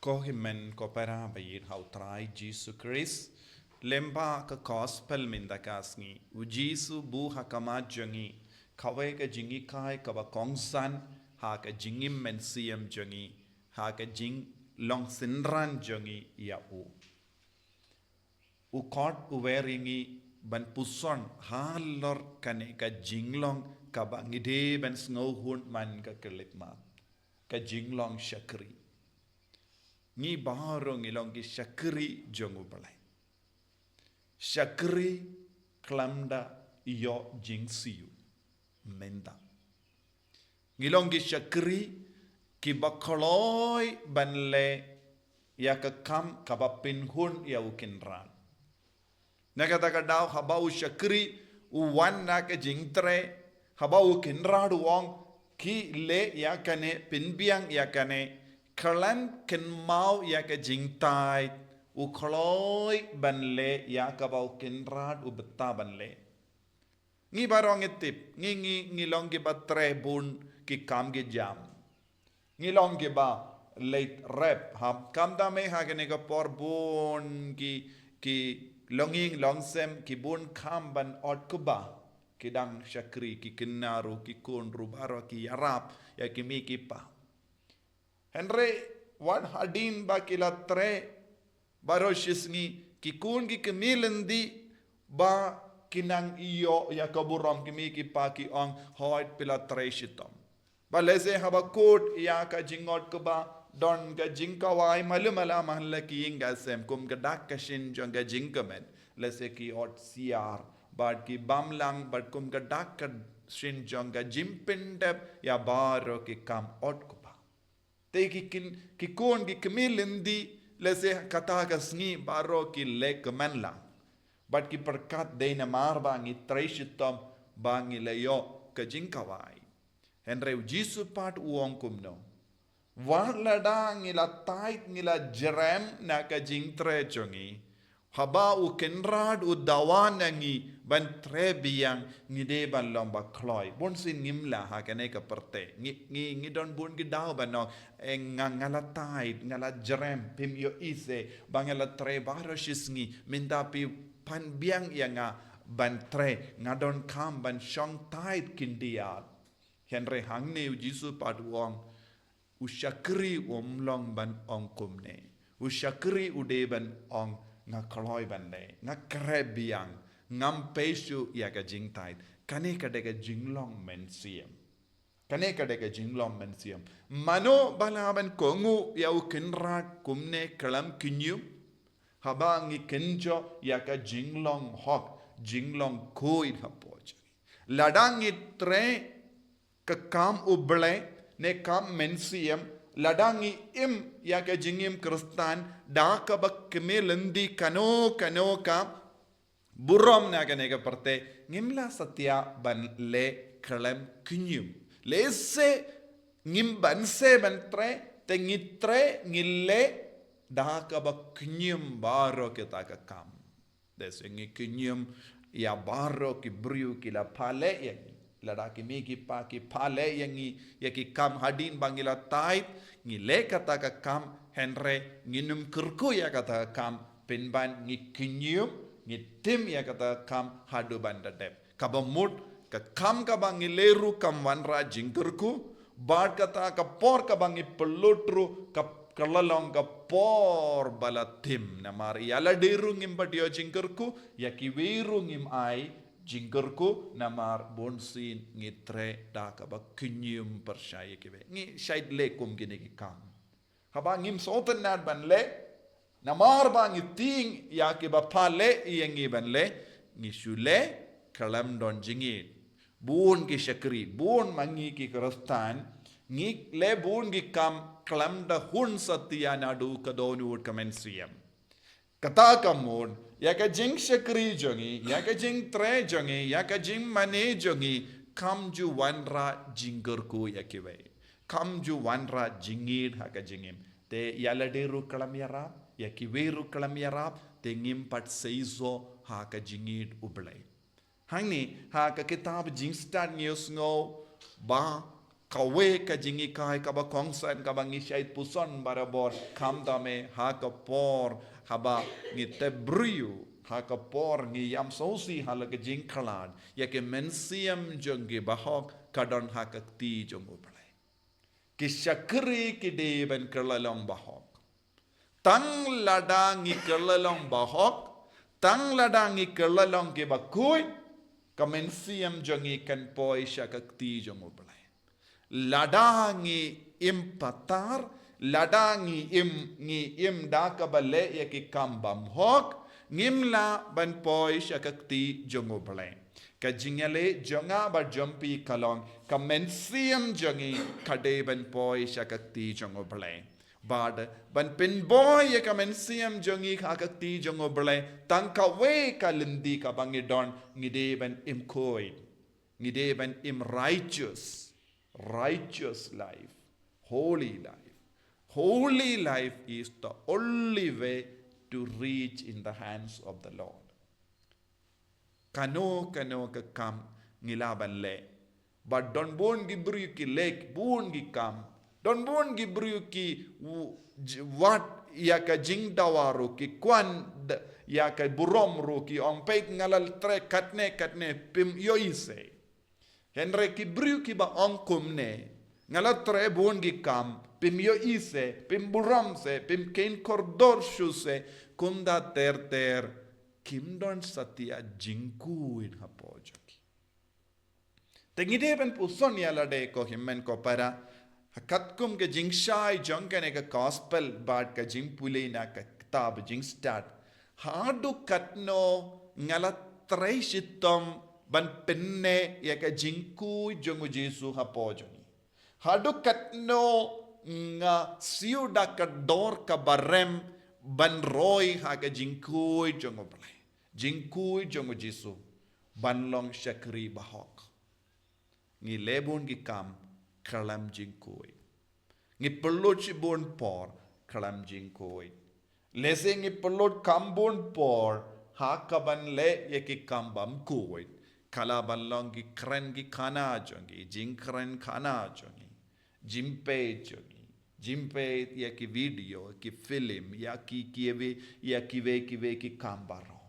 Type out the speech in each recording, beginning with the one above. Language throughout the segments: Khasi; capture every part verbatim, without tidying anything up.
Ko hynmen ko para ba ïeit ha u Trai Jisu Khrist, lyngba ka gospel mynta ka sngi, u Jisu buh ha khmat jong ngi kawei ka jinghikai kaba kongsan ha ka jingim mynsiem jong ngi, ha ka jinglong synran jong ngi ïa u. U khot u wer ïa ngi ban puson halor kane ka jinglong kaba ngi dei ban sngewhun man ka khyllipmat, ka jinglong shakri. Ngi baroh ngi long ki shakri jong u Blei. Shakri khlem da ïoh jingsiew mynta. Ngi long ki shakri kiba kloi ban leh ïa ka kam kaba pynhun ïa u Kynrad. Na kata ka daw haba u shakri u wan na ka jingtrei, haba u Kynrad u ong, ki leh ïa kane, pynbiang ïa kane, khlem kynmaw ïa ka jingthait, u kloi ban leh ïa kaba u Kynrad u bynta ban leh. Ngi baroh ngi tip, ngi, ngi, ngi long kiba trei bun ki kam ki jam. Ngi long kiba leit rep, ha, khamtam eh ha kane ka por bun ki, ki longïing longsem, ki bun kam ban ot kba. Ki dang shakri, ki kynnoh ruh, ki khun ruh baroh ki ïarap ïa ki mei ki pa. Hynrei wat hadien ba ki la trei baroh shi sngi, ki khun ki kmie lynti ba ki nang ïoh ïa ka burom, ki mei ki pa ki ong, hooid phi la trei shitom. Bad lehse haba kut ïa ka jingot kba, don ka jingkhawai malu mala man la ki ïing ka sem, kum ka dak ka shin jong ka jingkmen. Lehse ki ot siar, bad ki bam lang, bad kum ka dak ka shin jong ka jingpyndep ïa baroh ki kam ot kba. Te ki kin, ki khun ki kmie lynti, lehse kata ka sngi baroh ki leh kmen lang. Bad ki pyrkhat dei namar ba ngi trei shitom ba ngi la ïoh ka jingkhawai. Hynrei u Jisu pat u ong kumno? Wat lada ngi la thait, ngi la jrem na ka jingtrei jong ngi, haba u Kynrad u dawa na ngi ban trei biang, ngi dei ban long ba kloi. Bunsien ngim lah ha kane ka pyrthei. Ngi, ngi, ngi don bun ki daw ban ong, eh, nga, nga la thait, nga la jrem, phim ïohi se ba nga la trei baroh shi sngi, mynta phi pan biang ïa nga ban trei, nga donkam ban shong thait khyndiat. Hynrei hangne u Jisu pat u ong, u shakri um long ban ong kumne. U shakri u dei ban ong nga kloi ban leh, nga khreh biang, ngam pei shuh ïa ka jingthait. Kane ka dei ka jinglong mynsiem. Kane ka dei ka jinglong mynsiem. Mano ba lah ban kohnguh ïa u Kynrad kumne khlem kynñium? Haba ngi kynjoh ïa ka jinglong hok, jinglong khuid hapoh jong ngi. Lada ngi trei ka kam u Blei, ne kam mynsiem, lada ngi im ïa ka jingim Khristan da kaba kmie lynti, kano kano ka burom na kane ka pyrthei, ngim lah satia ban leh khlem kynñium. Lehse ngim banse ban trei, te ngi trei, ngi leh da kaba kynñium baroh kita ka kam. Lehse ngi kynñium ïa baroh ki briew ki la pha leh ïa ngi. Lada ki mei ki pa ki pha leh ïa ngi ïa ki kam hadien ba ngi la thait, ngi leh kata ka kam, hynrei ngin ym kyrkhu ïa kata ka kam, pynban ngi kynñium, ngi tim ïa kata ka kam haduh ban da dep. Kaba mut, ka kam kaba ngi leh ruh kam wanrah jingkyrkhu, bad kata ka por kaba ngi pynlut ruh ka, ka la long ka por ba la tim. Namar ïa lade ruh ngim pat ïoh jingkyrkhu, ïa kiwei ruh ngim ai jingkyrkhu, namar bunsien ngi trei da kaba kynñium pyrshah ïa kiwei. Ngi shait leh kum kine ki kam. Haba ngim sngewtynnat ban leh, namar ba ngi tieng ïa kiba pha leh ïa ngi ban leh, ngi shu leh khlem don jingïeit. Bun ki shakri, bun ma ngi ki Khristan, ngi leh bun ki kam khlem da hun satia naduh ka dohnud ka mynsiem. Kata ka mut, ïa ka jingshakri jong ngi, ïa ka jingtrei jong ngi, ïa ka jingmane jong ngi, kam ju wanrah jingkyrkhu ïa kiwei. Kam ju wanrah jingïeit ha ka jingim. Te ïa lade ruh khlem ïarap, ïa kiwei ruh khlem ïarap, te ngim pat seisoh ha ka jingïeit u Blei. Hangne, ha ka kitab Jingstad ngi ïohsngew ba Kawei ka jinghikai kaba kongsan kaba ngi shait puson barabor, khamtam eh ha ka por haba ngi tep briew, ha ka por ngi ïam sngewsih halor ka jingkhlad, ïa ki mynsiem jong ki bahok ka don ha ka kti jong U Blei. Ki shakri ki dei ban kylla long bahok. Tang lada ngi kylla long bahok, tang lada ngi kylla long kiba khuid, ka mynsiem jong ngi kan poi sha ka kti jong U Blei. Lada ngi im patar, lada ngi im, ngi im da kaba leh ïa ki kam bymhok, ngim lah ban poi sha ka kti jong U Blei. Ka jingïaleh jong nga bad jong phi ka long, ka mynsiem jong ngi ka dei ban poi sha ka kti jong U Blei. Bad ban pynbor ïa ka mynsiem jong ngi ha ka kti jong U Blei, tang kawei ka lynti kaba ngi don, ngi dei ban im khuid. Ngi dei ban im righteous. Righteous life. Holy life. Holy life is the only way to reach in the hands of the Lord. Kano kano ka kam ngi lah ban leh. Bad don bun ki briew ki leh bun ki kam. Don bun ki briew ki w-, j-, wad ïa ka jingdawa ruh, ki kwah d-, ïa ka burom ruh, ki ong, peit nga la treh katne katne, phim ïohi se. Hynrei ki briew kiba ong kumne, nga la treh bun ki kam, phim ïohi se, phim burom se, phim kheiñ kordor shuh se, kumta ter ter, kim don satia jingkhuid hapoh jong ki. Te ngi dei ban puson ïa lade ko hynmen ko para, ha katkum ka jingshai jong kane ka gospel bad ka jingpule na ka kitab Jingstad. Haduh katno nga la trei shitom ban pynneh ïa ka jingkhuid jong U Jisu hapoh jong ngi. Haduh katno nga siew da ka dor kaba rem ban roi ha ka jingkhuid jong U Blei. Jingkhuid jong U Jisu ban long shakri bahok. Ngi leh bun ki kam khlem jingkhuid. Ngi pynlut shibun por khlem jingkhuid. Lehse ngi pynlut kham bun por ha kaban leh ïa ki kam bymkhuid. Ka lah ban long ki kren ki khana jong ngi, jingkren khana jong ngi, jingpeit jong ngi, jingpeit ïa ki video, ki film, ïa ki, kiwei, ïa kiwei kiwei ki kam baroh.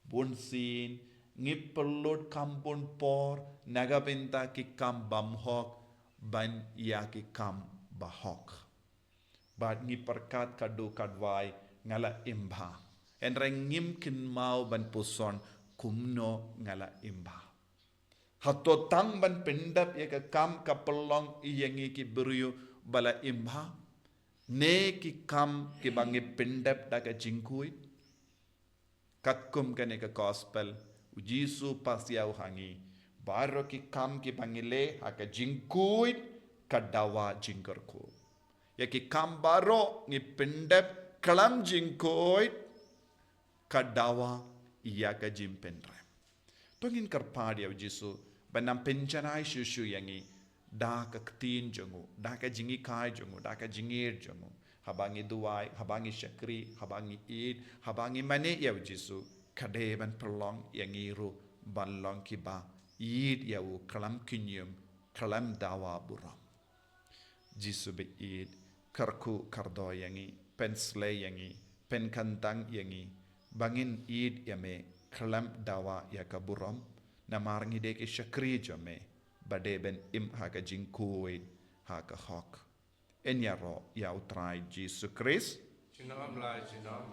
Bunsien ngi pynlut kham bun por na ka bynta ki kam bymhok ban ïa ki kam bahok. Bad ngi pyrkhat katto katwai nga la im bha. Hynrei ngim kynmaw ban puson kumno nga la im bha. Hato tang ban pyndep ïa ka kam ka pynlong ïa ngi ki briew ba la im bha? Ne ki kam kiba ngi pyndep da ka jingkhuid? Katkum kane ka gospel, U Jisu pasiaw ha ngi, baroh ki kam kiba ngi leh ha ka jingkhuid ka dawa jingkyrkhu. Ïa ki kam baroh ngi pyndep khlem jingkhuid ka dawa ïa ka jingpynrem. To ngin kyrpad ïa U Jisu ban ym pynjanai shuh shuh ïa ngi da ka ktien jong u, da ka jinghikai jong u, da ka jingïeit jong u. Haba ngi duwai, haba ngi shakri, haba ngi ïeit, haba ngi mane ïa U Jisu, ka dei ban pynlong ïa ngi ruh ban long kiba ïeit ïa u khlem khñium, khlem dawa burom. Jisu ba ïeit, kyrkhu kyrdoh ïa ngi, pynsleh ïa ngi, pynkyntang ïa ngi ba ngin ïeit ïa me khlem dawa ïa ka burom, namar ngi dei ki shakri jong me ba dei ban im ha ka jingkhuid ha ka hok. Yn ïaroh ïa U Trai Jisu Khrist. Junom la junom.